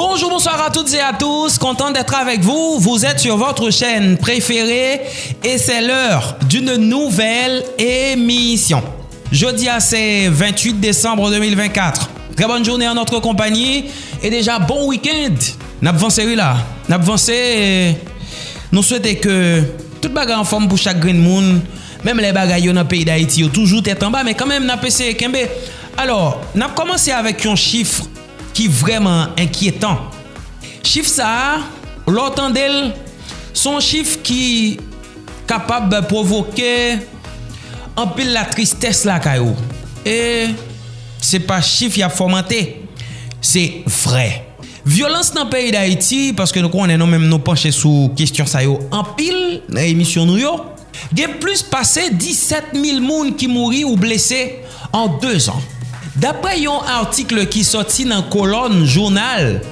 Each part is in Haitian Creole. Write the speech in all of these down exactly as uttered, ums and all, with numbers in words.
Bonjour, bonsoir à toutes et à tous, content d'être avec vous. Vous êtes sur votre chaîne préférée et c'est l'heure d'une nouvelle émission. Jeudi à ce vingt-huit décembre deux mille vingt-quatre. Très bonne journée en notre compagnie et déjà bon week-end. N ap vanse wi la. N ap vanse. Nou swete ke tout bagay anfòm pou chak grenn moun. Menm lè bagay yo nan peyi Dayiti yo toujou tèt anba, men kanmenm n ap eseye kenbe. Alò, n ap kòmanse avèk yon chif ki vrèman enkyetan. Chif sa a, lè w tande l, se yon chif ki kapab pwovoke anpil latristès lakay ou. E se pa chif y ap fòmante, se vrè. Vyolans nan peyi Dayiti, paske nou konnen nou menm nou panche sou kesyon sa yo anpil nan emisyon nou yo, gen plis pase disèt mil moun ki mouri ou blese an dezan. Daprè yon atik ki sòti nan kolòn jounal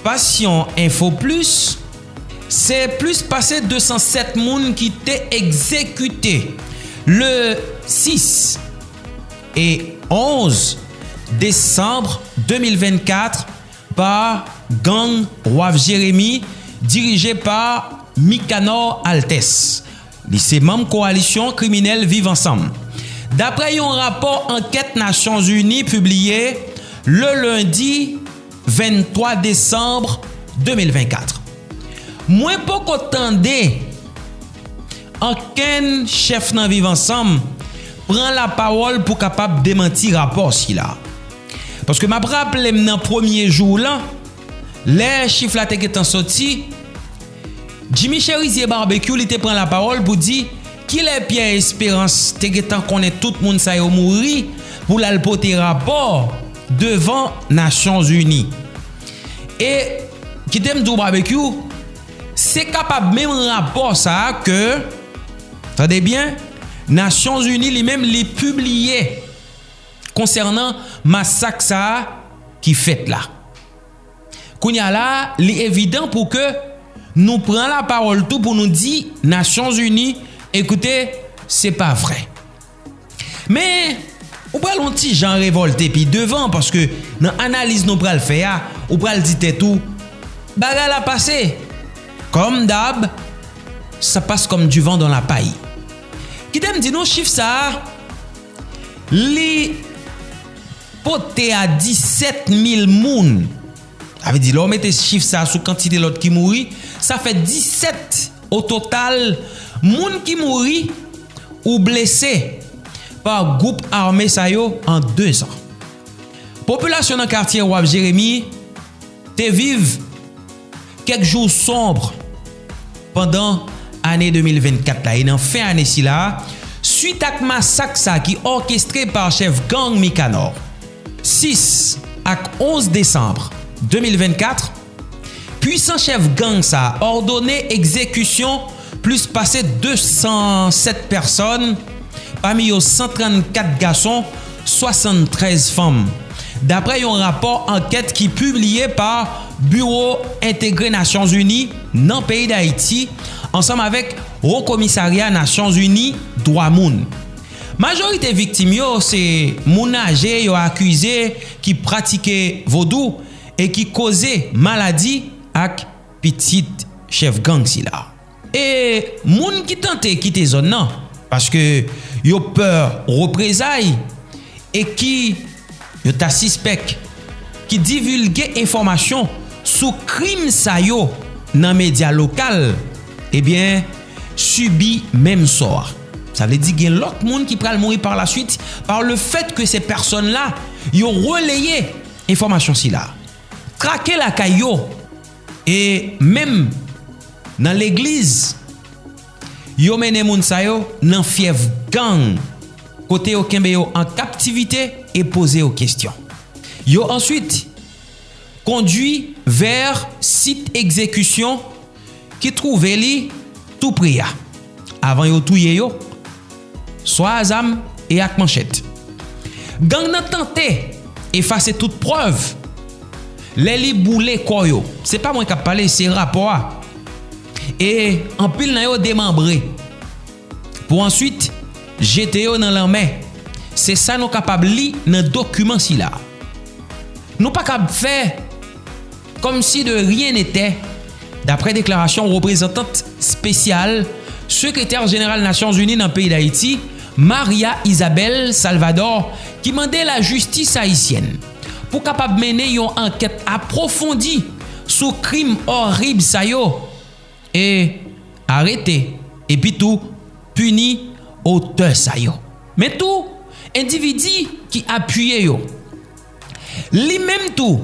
Passion Info Plus, se plis pase de san sèt moun ki te egzekite le sis e onz desanm de mil vennkat pa gang Waf Jeremi, dirije pa Mikanor Altès. Li se manm kowalisyon kriminèl Viv Ansanm. Daprè yon rapò ankèt Nasyonzini pibliye le lendi venntwa desanm de mil vennkat. Mwen poko tande ankenn chèf nan Viv Ansanm pran lapawòl pou kapab demanti rapò sila. Paske m ap raple m nan premye jou lan, lè chif la te gentan soti, Jimmy Chérizier Barbecue li te pran lapawòl pou di kilè Pierre Espérance te gentan konnen tout moun sa yo mouri pou l al pote rapò devan Nasyonzini. E kite m di w Barbecue, se kapab menm rapò sa a ke, tande byen, Nasyonzini li menm li pibliye konsènan masak sa a ki fèt la. Kounye a la, li evidan pou ke nou pran lapawòl tou pou nou di Nasyonzini, ekoute, se pa vrè. Men, ou pral yon ti jan revòlte pi devan, paske nan analiz nou pral fè a, ou pral di tèt ou, bagay la pase. Comme d'hab, ça passe comme du vent dans la paille. Kite m di nou chif sa a, li pote a disèt mil moun. Sa vle di, lè w mete chif sa a sou kantite lòt ki mouri, sa fè disèt o total moun ki mouri ou blese pa gwoup ame sa yo an dezan. Popilasyon nan katye Waf Jeremi te viv kèk jou sonb pandan ane de mil vennkat la e nan fen ane sila a, swit ak masak sa ki òkestre pa chèf gang Mikanò. Sis ak onz desanm de mil vennkat, pwisan chèf gang sa a òdone egzekisyon plis pase de san sèt pèsòn, pami yo san trannkat gason, swasanntrèz fanm. Daprè yon rapò ankèt ki pibliye pa Biwo Entegre Nasyonzini nan peyi Dayiti, ansanm avèk Wo Komisarya Nasyonzini Dwa Moun. Majorite viktim yo se moun aje yo akize ki pratike vodou e ki koze maladi ak pitit chèf gang sila. E moun ki tante kite zòn nan, paske yo pè reprezay e ki yo ta sispèk ki divilge enfòmasyon sou krim sa yo nan medya lokal, ebyen, sibi menm sò a. Sa vle di gen lòt moun ki pral mouri par la suite par le fait que ces personnes là yo releye enfòmasyon sila. Trake lakay yo e menm nan legliz, yo mennen moun sa yo nan fyèf gang, kote yo kenbe yo an kaptivite e poze yo kesyon. Yo answit kondwi vè sit egzekisyon ki twouve li tou pre a, avan yo touye yo, swa a zam e ak manchèt. Gang nan tante efase tout prèv lè li boule kò yo. Se pa mwen k ap pale, se rapò a. E anpil nan yo demanbre pou answit jete yo nan lanmè. Se sa nou kapab li nan dokiman sila. Nou pa kab fè comme si de rien n'était, daprè deklarasyon reprezantant spesyal Sekretè Jeneral Nasyonzini nan peyi Dayiti, Maria Isabel Salvador, ki mande lajistis ayisyèn pou kapab mennen yon ankèt apwofondi sou krim orib sa yo e arete epi tou pini otè sa yo. Men tou, endividi ki apiye yo. Li menm tou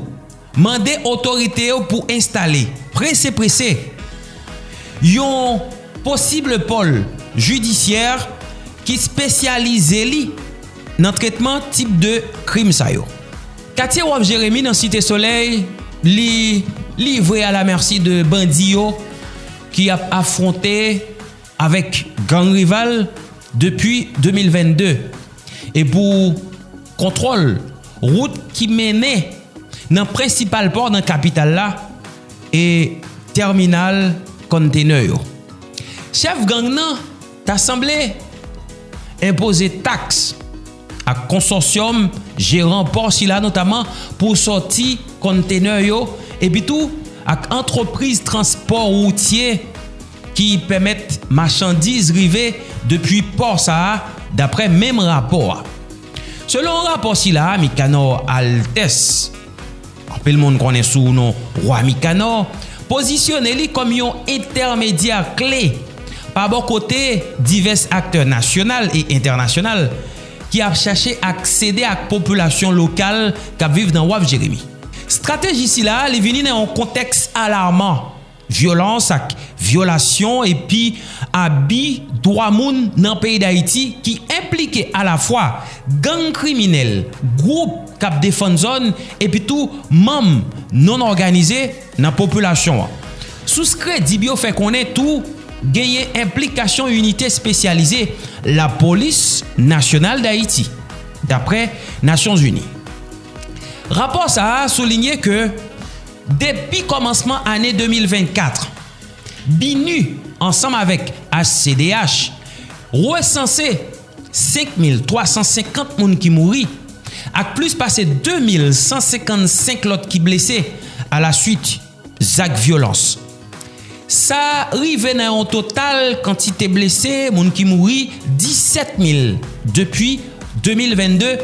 mande otorite yo pou enstale prese prese yon posib pòl jidisyè ki espesyalize li nan tretman tip de krim sa yo. Katye Waf Jeremi nan Site Solèy, li livre a la mèsi de bandi yo ki ap afwonte avèk gang rival depi de mil vennde. E pou kontwòl wout ki mennen nan prensipal pò nan kapital la e tèminal konntenè yo. Chèf gang nan ta sanble enpoze taks ak konsòsyòm jeran pò sila, notaman pou sòti konntenè yo, epi tou ak antrepriz transpò woutye ki pèmèt machandiz rive depi pò sa a, daprè menm rapò a. Selon rapò sila, Mikanò Altès, anpil moun konnen sou non Wa Mikanò, pozisyone li kòm yon entèmedyè kle pa bò kote divès aktè nasyonal e entènasyonal ki ap chache aksede ak popilasyon lokal k ap viv nan Waf Jeremi. Estrateji sila, li vini nan yon kontèks alaman vyolans ak vyolasyon epi abi dwa moun nan peyi Dayiti ki enplike alafwa gang kriminèl, gwoup k ap defann zòn, epi tou manm non òganize nan popilasyon an. Sous kredib yo fè konnen tou genyen enplikasyon inite espesyalize Lapolis Nasyonal Dayiti, daprè Nasyonzini. Rapò sa a soulinye ke depi kòmansman ane de mil vennkat, BINUH ansanm avèk H C D H resanse senk mil twa san senkant moun ki mouri ak plis pase de mil san senkannsenk lòt ki blese alaswit zak vyolans. Sa rive nan yon total kantite blese, moun ki mouri, disèt mil depi de mil vennde,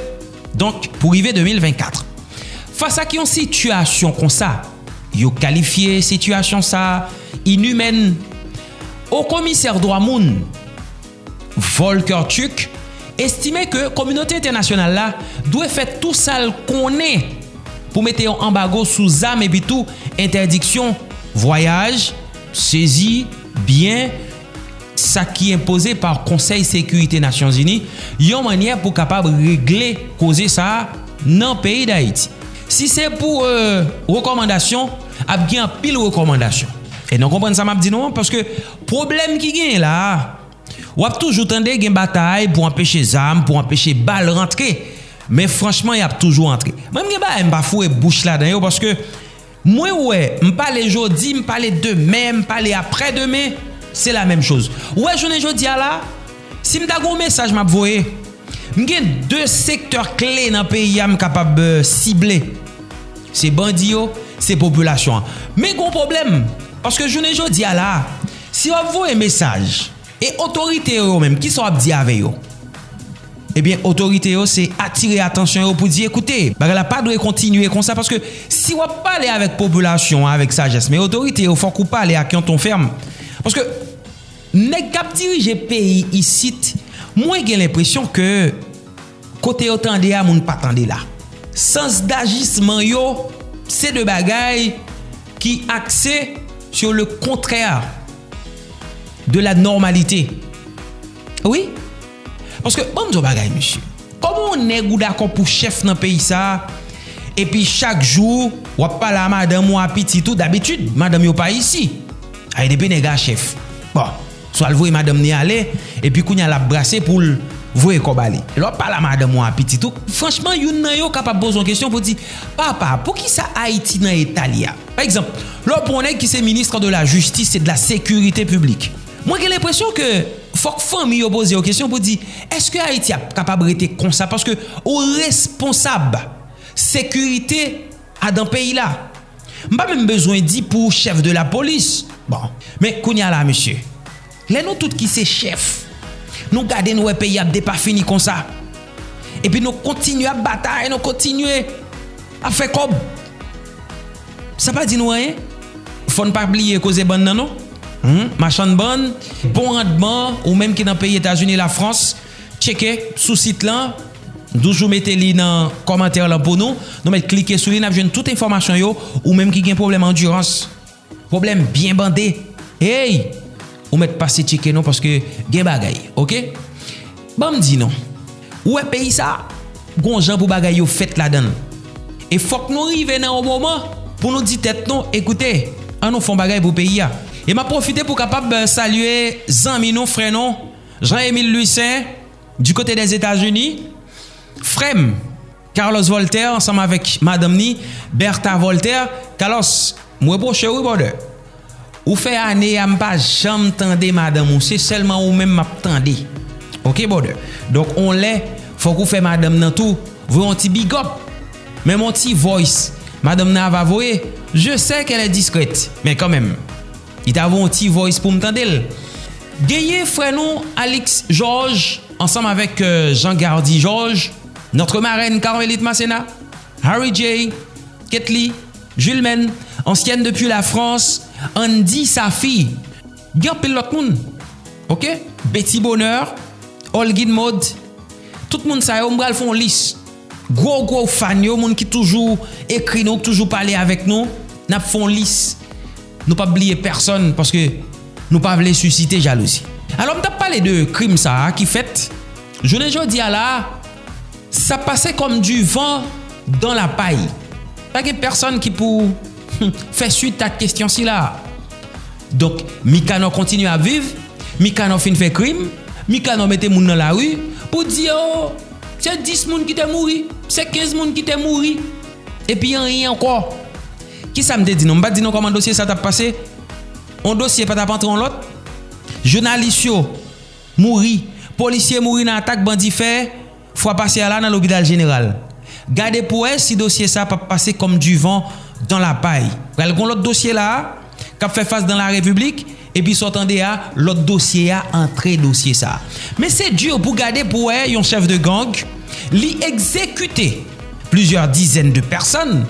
donk pou rive de mil vennkat. Fas ak yon sitiyasyon konsa, yo kalifye sitiyasyon sa a inimèn. Wo Komisè Dwa Moun, Volker Turk, estime ke kominote entènasyonal la dwe fè tou sa l konnen pou mete yon anbago sou zam epi tou entèdiksyon vwayaj, sezi byen, sa ki enpoze pa Konsèy Sekirite Nasyonzini, yon mannyè pou kapab regle koze sa a nan peyi Dayiti. Si se pou, euh, rekòmandasyon, ap gen anpil rekòmandasyon. E nou konprann sa m ap di nou an, paske pwoblèm ki genyen la a, w ap toujou tande gen batay pou anpeche zam, pou anpeche bal rantre. Men franchman, y ap toujou antre. Mwen, m gen bagay m pa foure bouch ladan yo, paske mwen wè, m pale jodi, m pale demen, m pale aprè demen, se la menm choz. Ou wè, jounen jodi a la, si m ta gen yon mesaj m ap voye, m gen de sektè kle nan peyi a m kapab, euh, sible. Se bandi yo, se popilasyon an. Men gen yon pwoblèm, paske jounen jodi a la, si w ap voye mesaj, e otorite yo, yo menm, kisa w ap di avè yo? Ebyen, otorite yo se atire atansyon yo pou di, ekoute, bagay la pa dwe kontinye konsa, paske si w ap pale avèk popilasyon an avèk sajès, men otorite yo, fòk ou pale ak yon ton fèm. Paske nèg k ap dirije peyi isit, mwen gen lenpresyon ke kote yo tande a, moun pa tande la. Sans dajisman yo, se de bagay ki akse sur le contraire de la normalité. Wi. Paske, ban m di w bagay, mesye. Kòman yon nèg ou dakò pou chèf nan peyi sa a, epi chak jou, w ap pale a madanm ou, a pitit ou, dabitid, madanm yo pa isi. Ay, depi nèg a chèf. Bon, swa l voye madanm ni ale, epi kounye a l ap brase pou l voye kòb ale. Lè w ap pale a madanm ou, a pitit ou, franchman, youn nan yo kapab poze yon kesyon pou di, papa, poukisa Ayiti nan eta li a? Pa egzanp, lè w pran yon nèg ki se ministre de la justice et de la sécurité publique, mwen gen lenpresyon ke fòk fanmi yo poze yo kesyon pou di, èske Ayiti ap kapab rete konsa? Paske ou responsab sekirite adan peyi la. M pa menm bezwen di pou chèf de la polis. Bon, men kounye a la, mesye, lè nou tout ki se chèf, nou gade, nou wè peyi ap depafini konsa, epi nou kontinye ap batay, nou kontinye ap fè kòb, sa pa di nou anyen. Fò n pa bliye koze bann nan non. Hmm, machann bann, bon randman, ou menm ki nan peyi Etazini, Lafrans, tcheke sou sit lan. M toujou mete li nan kòmantè lan pou nou. Nou mèt klike sou li, n ap jwenn tout enfòmasyon yo. Ou menm ki gen pwoblèm andirans, pwoblèm byen bande, hey, ou mèt pase tcheke nou paske gen bagay, oke? Ban m di nou, ou wè peyi sa, gon jan pou bagay yo fèt ladan l. E fòk nou rive nan yon moman pou nou di tèt nou, ekoute, an nou fè yon bagay pou peyi a. E m ap pwofite pou kapab, eh, salye zanmi nou, frè nou, Jean Émile Louissaint, du côté des États-Unis, frè m, Carlos Voltaire, ansanm avèk madanm ni, Bertha Voltaire. Carlos, m repwoche w wi, brother. Ou fè ane a, m pa janm tande madanm ou, se sèlman ou menm m ap tande. Oke, brother? Donk, on lè, fòk ou fè madanm nan tou voye yon ti big up. Menm yon ti voice, madanm nan ava voye. Je sais qu'elle est discrète, men kanmenm, li ta voye yon ti voice pou m tande l. Genyen frè nou, Alix Georges, ansanm avèk, euh, Jean Gardy Georges, notre marraine Carmelite Macena, Harry J, Ketly, Julmen, ancienne depuis la France, Andy Safi. Gen anpil lòt moun. Oke? Betty Bonheur, Olguin Maud. Tout moun sa yo, m pral fè yon lis. Gwo, gwo fan yo, moun ki toujou ekri nou, ki toujou pale avèk nou, n ap fè yon lis. Nou p ap bliye pèsonn, paske nou pa vle sisite jalouzi. Alò, m t ap pale de krim sa a ki fèt jounen jodi a la a, sa pase comme du vent dans la paille. Pa gen pèsonn ki pou fè swit ak kesyon sila a. Donk, Mikanò kontinye ap viv, Mikanò fin fè krim, Mikanò mete moun nan lari pou di yo, se dis moun ki te mouri, se kenz moun ki te mouri, epi anyen ankò. Kisa m te di nou? M pa t di nou kòman dosye sa t ap pase? On dosye pa t ap antre on lòt? Jounalis yo mouri, polisye mouri nan atak bandi fè fwa pase a la nan lopital jeneral. Gade pou wè si dosye sa p ap pase comme du vent dans la paille. Pral gon lòt dosye la a k ap fè fas dans la République, epi sa w tande a, lòt dosye a antre dosye sa a. Men se di pou gade pou wè yon chèf de gang, li egzekite plizyè dizèn de pèsonn.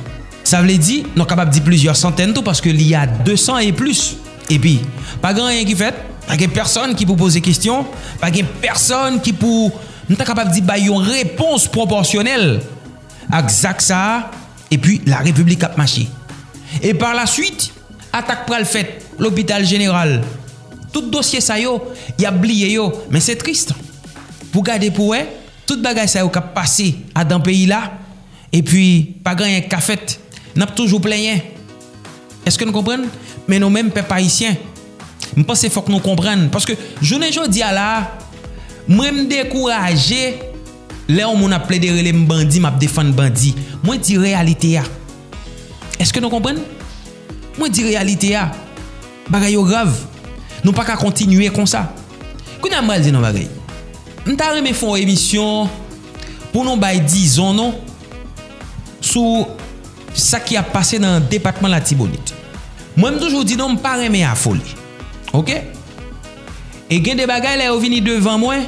Sa vle di, nou kapab di plizyè santèn tou, paske li a de san e plis. Epi, pa gen anyen ki fèt, pa gen pèsonn ki pou poze kesyon, pa gen pèsonn ki pou, m ta kapab di, bay yon repons pwopòsyonèl ak zak sa a, epi la Repiblik ap mache. E par la suite, atak pral fèt, lopital jeneral. Tout dosye sa yo, y ap bliye yo, men se tris. Pou gade pou wè, tout bagay sa yo k ap pase adan peyi la, epi pa gen anyen k ka fèt. N ap toujou plenyen. Èske n konprann? Men nou menm, pèp ayisyen, m panse fòk nou konprann. Paske jounen jodi a la a, mwen m dekouraje lè yon moun ap plede rele m bandi, m ap defann bandi. Mwen di reyalite a. Èske nou konprann? Mwen di reyalite a. Bagay yo grav. Nou pa ka kontinye konsa. Kounye a m pral di nou bagay. M ta renmen fè yon emisyon pou nou bay dizon nou sou sa ki ap pase nan depatman Latibonit. Mwen, m toujou di nou, m pa renmen afole. Oke? E gen de bagay, lè yo vini devan mwen,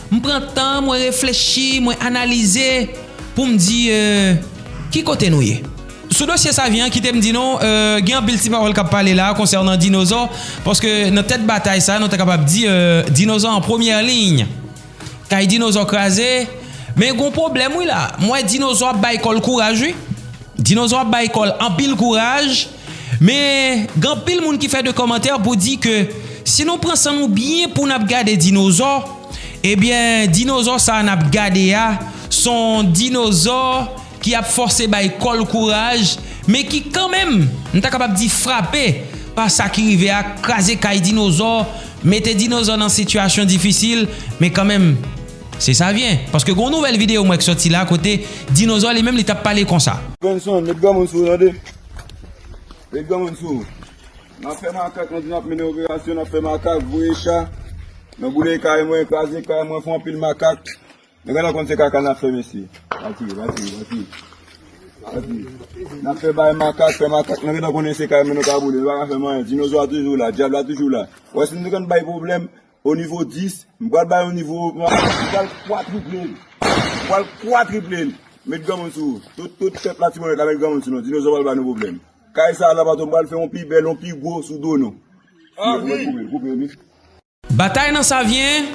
m pran tan, mwen reflechi, mwen analize pou m di, euh, ki kote nou ye. Sou dosye Savyen an, kite m di nou, euh, gen anpil ti pawòl k ap pale la konsènan dinozò, paske nan tèt batay sa, nou ta kapab di, euh, dinozò an premyè liy. Kay dinozò kraze, men gon pwoblèm wi la. M wè dinozò ap bay kò l kouraj wi. Dinozò ap bay kò l anpil kouraj, men gen anpil moun ki fè de kòmantè pou di ke si nou pran san nou byen pou n ap gade dinozò, ebyen, dinozò sa a n ap gade a, s on dinozò ki ap fòse bay kò l kouraj, men ki kanmenm, m ta kapab di, frape pa sa ki rive a, kraze kay dinozò, mete dinozò nan sitiyasyon difisil, men kanmenm, se Savyen. Paske gen yon nouvèl videyo m wè k sòti la, kote dinozò li menm li t ap pale konsa. Benson, met granmoun sou ou, tande. Met granmoun sou ou. N ap fè makak, nou di n ap mennen operasyon, n ap fè makak, voye cha. Nou boule kay mwen, kraze kay mwen, fè anpil makak. Nèg la konn se kaka n ap fè, mesye. Batire, batire, batire. N ap fè bay makak, fè makak, nan gentan konnen se kay men nou ka boule, nou pa ka fè m anyen. Dinozwa toujou la, dyab la toujou la. Wè si nou te konn bay pwoblèm, o nivo dis, m pral bay o nivo, m pral kwatriple l. M pral kwatriple l. Met granmoun sou ou. Tout, tout pèp Latibonit la met granmoun sou nou. Dinozwa pral ba nou pwoblèm. Kay sa la, patwon, m pral fè yon pi bèl, yon pi gwo sou do nou. Koupe l, koupe l, koupe l, wi. Batay nan Savyen,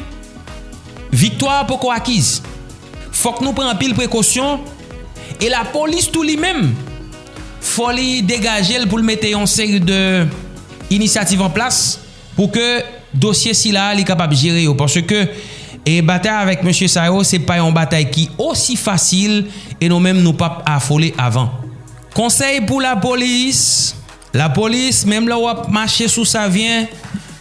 viktwa poko akiz. Fòk nou pran anpil prekosyon, e lapolis tou li menm, fò li degaje l pou l mete yon seri de inisyativ an plas pou ke dosye sila a li kapab jere yo, paske e batay avèk mesye sa yo, se pa yon batay ki osi fasil, e nou menm nou p ap afole avan. Konsèy pou lapolis, lapolis, menm lè w ap mache sou Savyen,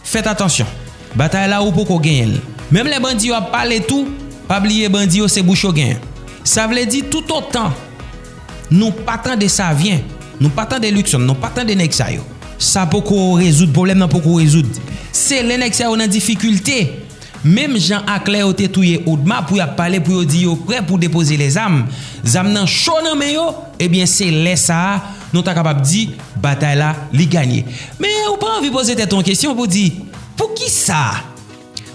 fèt atansyon. Batay la ou poko genyen l. Menm lè bandi yo ap pale tou, pa bliye bandi yo se bouch yo genyen. Sa vle di toutotan nou pa tande Savyen, nou pa tande Luckson, nou pa tande nèg sa yo, sa poko rezoud, pwoblèm nan poko rezoud. Se lè nèg sa yo nan difikilte, menm jan ak lè yo te touye Odma, pou y ap pale, pou yo di yo prè pou depoze lèzam, zam nan cho nan men yo, ebyen se lè sa a nou ta kapab di batay la li ganye. Men ou pa anvi poze tèt ou yon kesyon pou di, poukisa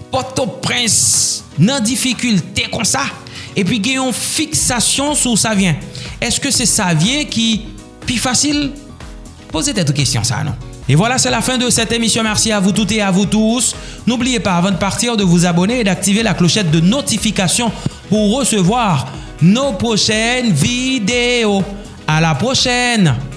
Pòtoprens nan difikilte konsa, epi gen yon fiksasyon sou Savyen? Èske se Savyen ki pi fasil? Poze tèt ou kesyon sa non. Et voilà, c'est la fin de cette émission. Merci à vous toutes et à vous tous. N'oubliez pas, avant de partir, de vous abonner et d'activer la clochette de notification pour recevoir nos prochaines vidéos. À la prochaine!